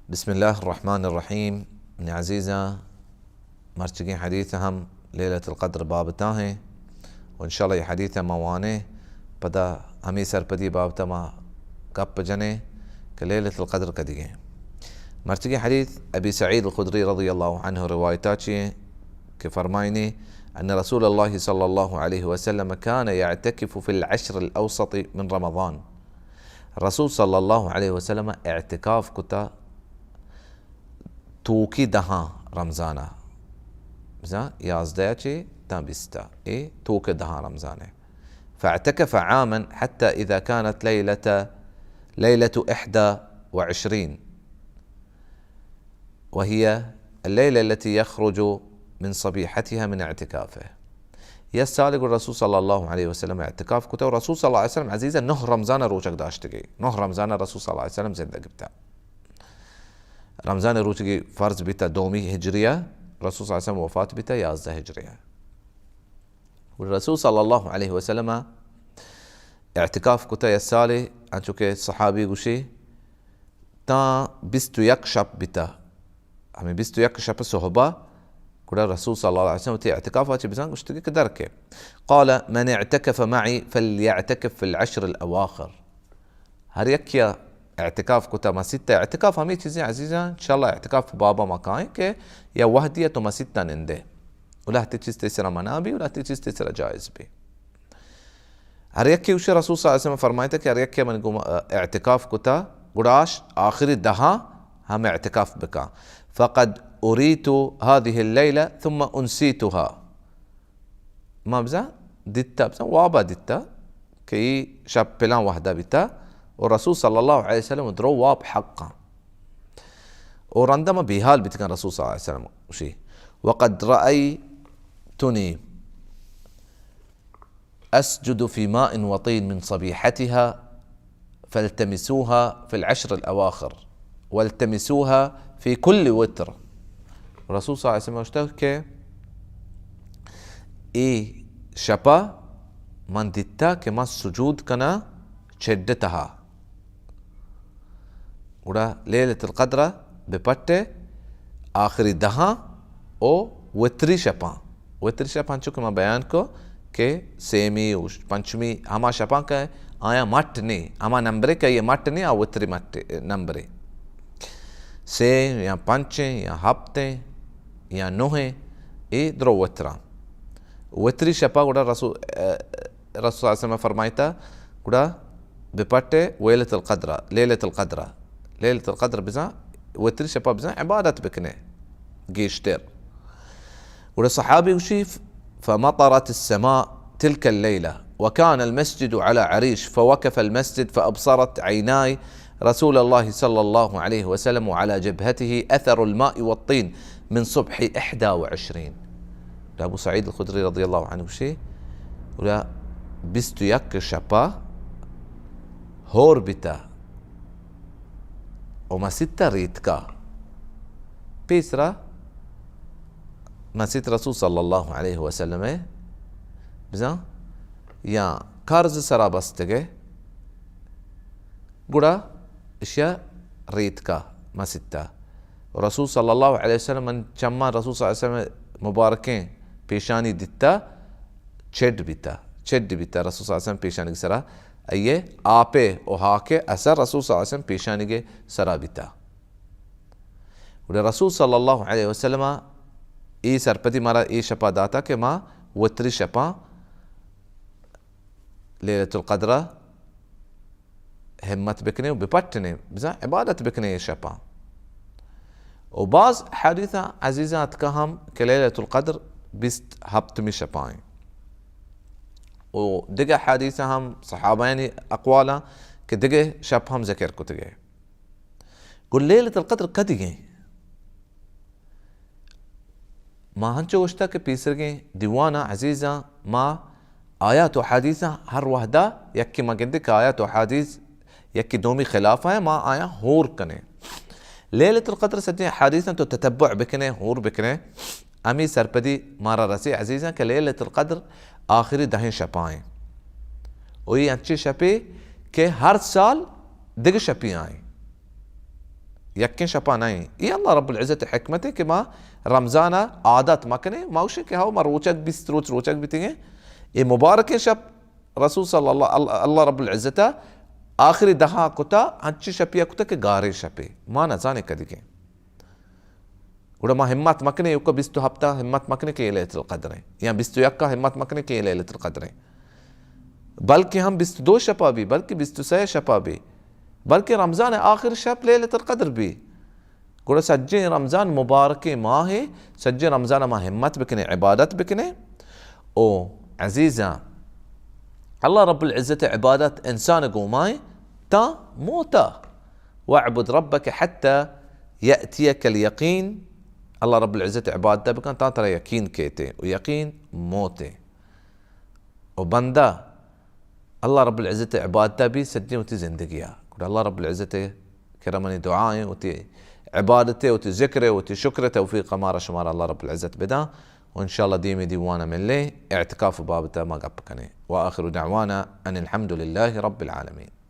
بسم اللہ الرحمن الرحیم۔ منی عزیزاں، مرچگیں حدیث ہم لیلۃ القدر بابتا ہیں، و انشاءاللہ یہ حدیث ہم وانیں، پدا ہمیں سرپدی بابتا ما گپ جنیں کہ لیلۃ القدر کدی ہیں۔ مرچگیں حدیث ابی سعید الخدری رضی اللہ عنہ روایتا چی ہیں کہ فرمائنی ان رسول اللہ صلی اللہ علیہ وسلم كان يعتكف في العشر الاوسط من رمضان۔ رسول صلی اللہ علیہ وسلم اعتکاف کتا توکی دہاں رمضانا، بزاں یازدہ چے تاں بیستا، اے توک دہاں رمضانے۔ فاعتكف عاما حتى إذا كانت ليلة، ليلة إحدى وعشرين، وهي الليلة التي يخرج من صبيحتها من اعتكافه۔ یہ سال گڑا رسول صلی اللہ علیہ وسلم اعتکاف کتا و رسول صلی اللہ علیہ وسلم عزیزاں نہ رمضان روچگ داشتگی، نہ رمضان رسول صلی اللہ علیہ وسلم زندگ بتا۔ رمضان روچگی فرض بیتا دومی ہجریہ، رسول صلی اللہ علیہ وسلم وفات بیتا یازدہ ہجریہ۔ رسول صلی اللہ علیہ وسلم اعتکاف کتا یہ سالے، انچو کہ صحابی گوشی، تاں بیست و یک شپ بیتا۔ ہمیں بیست و یک شپ صحبا گڑا رسول صلی اللہ علیہ وسلم وتی اعتکاف آ چہ بزاں گوشتگی کہ درکے۔ قال من اعتكف معي فليعتكف في العشر الأواخر۔ ہر یکیا اعتکاف کتا مسیت، اعتکاف ہمیں چیزیں عزیزاں، انشاءاللہ اعتکاف بابا ما کائیں کہ یا وحدی تو مسیت نندے، و لہتے چیز تئی سرا منع بی، و لہتے چیز تئی سرا جائز بی۔ ہر یکے گوشی رسول صلی اللہ علیہ وسلم فرمائیتا کہ ہر یکے من گم اعتکاف کتا، گڑاش آخری دہا ہم اعتکاف بکا۔ فقد أريت هذه الليلة ثم أنسيتها۔ ما بزاں دیتا، بزاں وابا دیتا کہ ای شپ پلان وحدہ بیتا و رسول صلی اللہ علیہ وسلم درو واب حقا۔ و رندا ما بیحال بیتگاں رسول صلی اللہ علیہ وسلم گوشی، وقد رأيتني أسجد في ماء وطين من صبيحتها فالتمسوها في العشر الأواخر والتمسوها في كل وتر۔ رسول صلی اللہ علیہ وسلم گوشتا کہ ای شپا من دیتا کہ من سجود کنا چڈ تہا۔ گڑا لیلۃ القدر ءَ بہ پٹے آخری دہاں او وتری شپاں۔ وتری شپ انچو کہ ما بیان کو کہ سیمی و پنچمی ہما شپاں کہ آیاں مٹ نی، ہما نمبرے کہ آئی مٹ نی، آ وتری مٹ نمبرے۔ سے یا پنچیں یا ہپتیں یا نوہیں، اے درو وتراں۔ وتری شپا گڑا رسول، رسول صلی اللہ علیہ وسلم فرمائیتا، گڑا بپٹے ویلۃ القدر، لیلۃ القدر، لیلۃ القدر بزاں وتری شپا بزاں عبادت بکنے گیشتر۔ گڑا صحابی گوشی، فمطرت السماء تلك الليلة وكان المسجد على عريش فوقف المسجد فأبصرت عيناي رسول الله صلى الله عليه وسلم وعلى جبهته أثر الماء والطين من صبح إحدى وعشرين۔ ابو سعید الخدری رضی اللہ عنہ گوشی، گڑا بیست و یک شپا ہور بیتا و مسیتا ریتکا۔ پیسرا مسیت رسول صلی اللہ علیہ وسلم بزاں یا کرز سرا بستگے، گڑا اشیا ریتکا مسیتا۔ رسول صلی اللہ علیہ وسلم، من چماں رسول صلی اللہ علیہ وسلم مبارکیں پیشانی دیتا، چڈ بیتا، چڈ بیتا رسول صلی اللہ علیہ وسلم پیشانی سرا، ایے آپے و ہاکے اثر رسول صلی اللہ علیہ وسلم پیشانی کے سرا بیتا۔ گڑا رسول صلی اللہ علیہ وسلم ای سرپدی مارا ای شپا داتا کہ ما وتری شپاں لیلۃ القدر ہمت بکنے و بپٹنے، بزاں عبادت بکنے ای شپاں۔ و باز حدیثاں عزیزاں اتکا ہم کہ لیلۃ القدر بیست ہپتمی شپائیں۔ و دگہ حدیثاں ہم صحابیانی اقوالاں کہ دگہ شپ ہم ذکر کتگے۔ گڑا لیلۃ القدر کدیگیں؟ ما ہنچو گوشتا کہ پیسرگیں دیوانا عزیزاں ما آیات و حدیثاں ہر وحدا یکی ما گندے کہ آیات و حدیث یکی دومی خلاف ہیں، ما آیاں ہور کنیں۔ لیلۃ القدر سجیں حدیثاں تو تتبع بکنے، ہور بکنے، ہمی سرپدی مارا رسی عزیزاں کہ لیلۃ القدر آخری دہیں شپائیں۔ و یہ انچیں شپے کہ ہر سال دگہ شپی آئیں۔ یکیں شپا نہ ایں۔ اے اللہ رب العزت ءِ حکمت ایں کہ ما رمضان ءَ عادت مکنیں، ما گوشیں کہ ہو ما روچگ بیست روچ روچگ بیتگیں۔ اے مبارکیں شپ رسول صلی اللہ، اللہ، اللہ رب العزت ءَ آخری دہا کتا، ہنچیں شپے ءَ کتا کہ گاریں شپے، ما نزانیں کدیگیں۔ گڑا ما ہمت مکنیں، ایوکا بیست و ہپت ءَ ہمت مکنیں کہ اے لیلۃ القدر ایں، یا بیست و یک ءَ ہمت مکنیں کہ اے لیلۃ القدر ایں، بلکہ ہم بیست و دو شپا بی، بلکہ بیست و سئے شپا بی، بلکہ رمضان ءِ آخر شپ لیلۃ القدر بی۔ گڑا سجیں رمضان مبارکیں ماہے، سجیں رمضان ءَ ما ہمت بکنیں، عبادت بکنیں۔ او عزیزاں، اللہ رب العزت ءِ عبادت انسان ءِ گوما ایں تاں موتا۔ واعبد ربك حتى يأتيك اليقين۔ اللہ رب العزت ءِ عبادت بکن تاں ترا یقین کیتے، و یقین موتے۔ و بندہ اللہ رب العزت ءِ عبادت ءَ بی سجیں وتی زندگی ءَ۔ گڑا اللہ رب العزت ءِ کرا منی دعا ایں، وتی عبادت ءِ، وتی ذکر ءِ، وتی شکر ءِ توفیق مارا شمارا اللہ رب العزت بداں۔ و انشاءاللہ دیمی دیوان ءَ ملیں، اعتکاف بابت ءَ ما گپ کنیں۔ وآخر دعوانا ان الحمد للہ رب العالمین۔